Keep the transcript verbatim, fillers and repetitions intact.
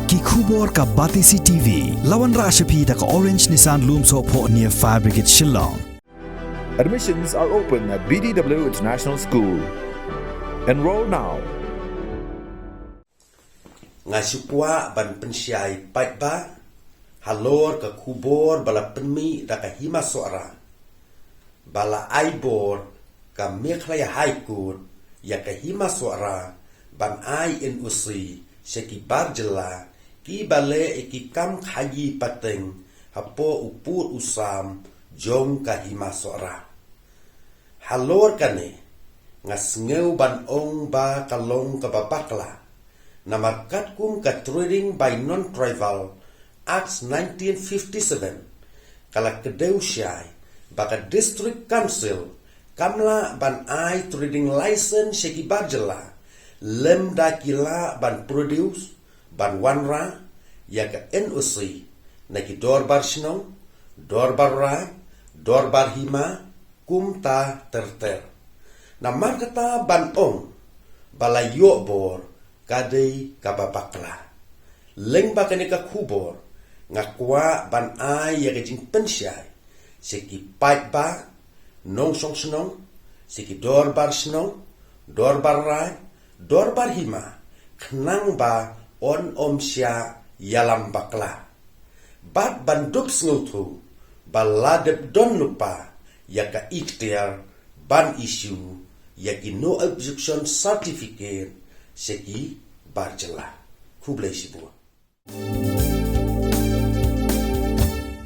Ki khubor ka Batesi T V. La wanrah sha phi da ka Orange Nissan Lumsohphoh near Fire Brigade Shillong. Admissions are open at B D W International School. Enroll now. Nga shu kwah ban pynshai paidbah halor ka khubor ba la pynmih da ka Hima Sohra ba la ai bor ka Meghalaya High Court ïa ka Hima Sohra ban ai N O C sha ki bar jylla kiba leh ïa ki kam khaïi pateng hapoh u pud u sam jong ka Hima Sohra. Halor kane, nga sngew ban ong ba ka long kaba bakla. Namar katkum ka Trading by Non-Tribal Act nineteen fifty-seven, ka la kdew shai ba ka District Council kam lah ban ai trading license sha ki bar jylla lymda ki lah ban produce, ban wanrah ïa ka N O C na ki dorbar shnong, dorbar raid, dorbar hima, kumta ter ter. Namar kata ban ong ba la ïoh bor ka dei kaba bakla. Lyngba kane ka khubor, nga kwah ban ai ïa ka jingpynshai sha ki paidbah, nongshong shnong, sha ki dorbar shnong, dorbar raid, dorbar hima, khnang ba yn ym shah ïalam bakla. Bad ban dup sngewthuh ba la dep don lypa ïa ka ikhtiar ban issue ïa ki no objection certificate sha ki bar jylla. Khublei shibun.